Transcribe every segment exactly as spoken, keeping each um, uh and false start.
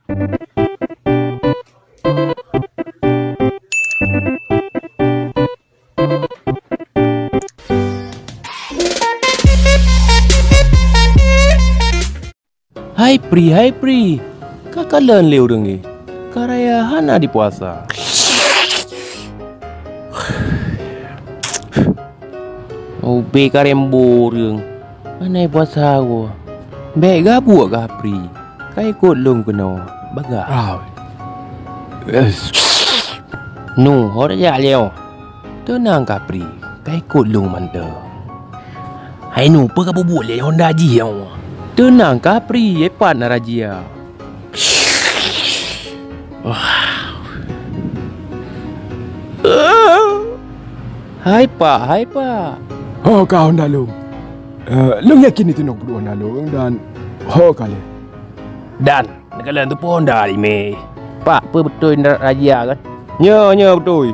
Hai Pri, hai Pri, ka kalon lé ureuëng nyoe. Ka raya hana dipuasa. Ubé ka rembo ureuëng, hana puasa woe. Bék gabuek kah Pri, ka ikot lôn keunoe, bagah. Ah. Yes. Nu, ho tajak lé nyoe. Teunang kah Pri, ka ikot lôn mantong. Hai nu, peue ka bubuet lé honda jih nyoe? Teunang kah Pri, ipat na razia. Hai Pak, hai Pak. Ho ka honda lôn. Eh, lôn yakin itu nyoe peuduek honda lôn dan ho ka lé. Dan neukalon teupeu honda limé. Pak, peue beutôi na razia kan? Nyoe, nyoe beutôi.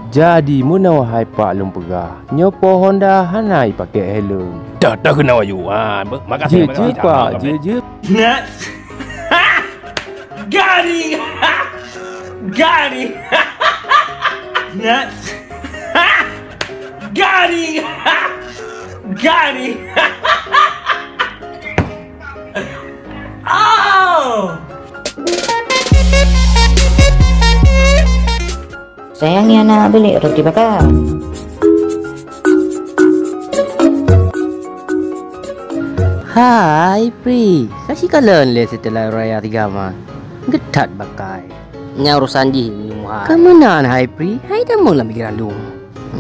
Jadi meunoe hai Pak lôn peugah, nyoe po honda hana ipakè helm. Dah, dah keunoe aju. Ha, makasih. Jeuet, jeuet Pak, jeuet, jeuet. Nuts. Garing. Garing. Nuts. Garing. Garing. Oh. Sayang ni anak belik roti bakar. Hai Pri, ka sikalon lé seuteulah raya tiga ma. Geuthat bakai. Nyan urusan jih meunyoe hai. Ka meunan hai Pri, hai tamong lam pikiran lôn.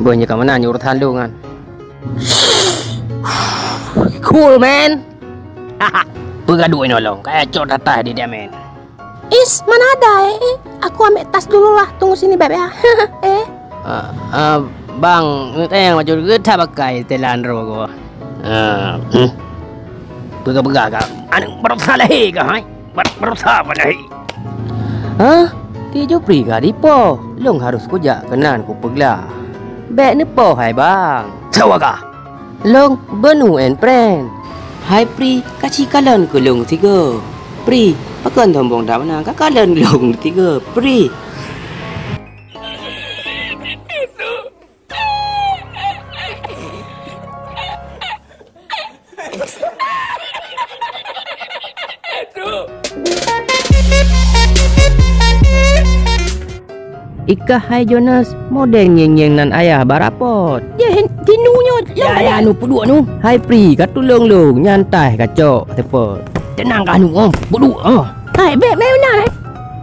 Boh nyoe ka meunan nyoe urusan lôn nyan. Cool man. Peue gaduek inoe lôn, kaya cok tatai di dia man. Is, mana ada eh? Aku ambil tas dulu lah, tunggu sini beb ya. Eh. Ah, ah, bang, ngeuteng macam geutha bakai telan roh ko. Ah, hmm. Peugah-peugah ka. Aneuk baroesa lahé ka hai? Bar-, baroesa apa lahé? Hah? Ti Jupri ka dipo? Lôn harus kujak keunan kupeugla. Bék neupo hai bang. Sawa ka? Lôn Benu and Friend. Hai Pri, ka sikalon keu lôn sigoe. Pri, pakon sombong that meunan, ka kalon lôn sigoe. Pri. Ikah hai Jonas, model ngieng-ngieng nan ayah barapot. Yeh, jinu nyoe, ya, ya, nu peuduek nu. Hai Pri, ka tulông lông, nyan taih ka cok, teupot. Teunang kah nu, oh, peuduek, oh. Hai, bék, bék meunan, hai.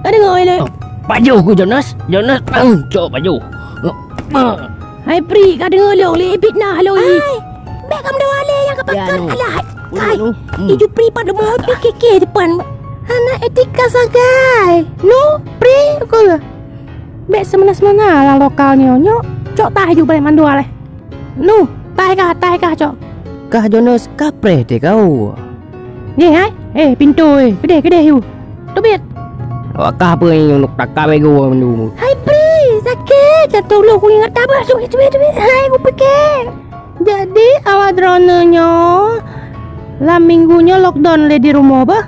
Ka deungoe lé. Oh, pajoh ku Jonas, Jonas, ah, cok pajoh. Oh, ah. Hai Pri, ka deungoe lông lé, fitnah lông lé. Hai, bék kamoe dua lé nyang ka pakat. Alah, hai. Hai, iju Pri pat leumo, Pri keke depan. Hana etika sagai. Nu, Pri, aku. Bék seumeunan-seumeunan lam lokal nyoe, nyok. Cok taih ju balai mandua lé. Nu, taih kah, taih kah, cok. Kah Jonas kapreh teuh kau. Nyoe hai, eh, pintoe, keudeh, keudeh yu. Teubiet. Awak kah peue nyang nuk takab ego mandum. Hai Pri, sakét, jatuh lu kuingat tabah, teubiet, teubiet, teubiet. Hai, kupike. Jadi, awak droeneuh nyoe lam minggu nyoe lockdown lé di rumoh bah?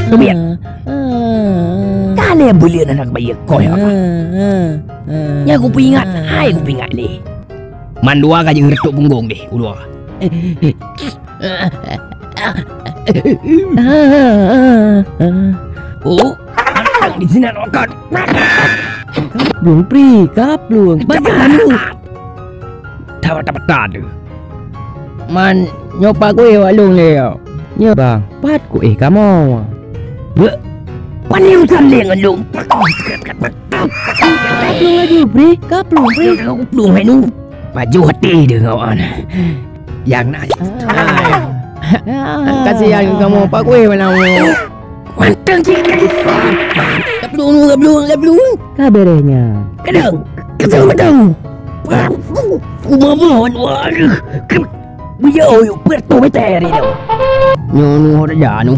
Teubiet. Ka lheueh buleuen hana kubayeue koh nyoe. Nyan kupeuingat, hai kupeuingat lé. Mandua ka jeuet reutôk punggong deh, ulua. Oh, di sinan okat. Plueng Pri, ka plueng. Bajang anu. Tawa-tawa tu. Man, nyoe pat kuéh wak lôn lé. Nyoe bang, pat kuéh kamoe. Beuh. Pan ni urusan lé ngon lôn. Ka plueng laju, Pri. Ka plueng, Pri. Ka plueng hai nu. Pajoh até deungon awaknyan. Nyang na. Kasihan kamoe, pat kuéh malam nyoe. Mantong cit. Ka plueng, ka plueng, ka plueng. Ka beureh nyan. Kadang, kadang, kadang. Uma mohon waduh. Beliau yuk pertu beter itu. Nyoe nu ho raja nu.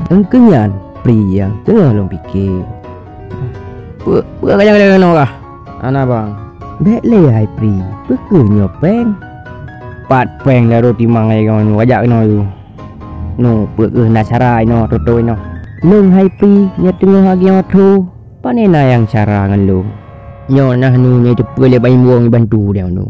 Engkau nyan, Pri nyang teungoh lôn pike. Peue, peue ka nyang lagèe nyoe kah? Hana bang. Bék lé hai Pri, peu kheueh nyoe péng? Pat péng laju timang lagèe nyoe, kajak keunoe yue. Nu, peue kheueh na cara inoe, Toto inoe? Lôn hai pi, nyoe teungoh agieng watho. Pane na nyang cara ngon lôn? Nyoe na nu nyang teupeu lé Baim Wong bantu dia nu.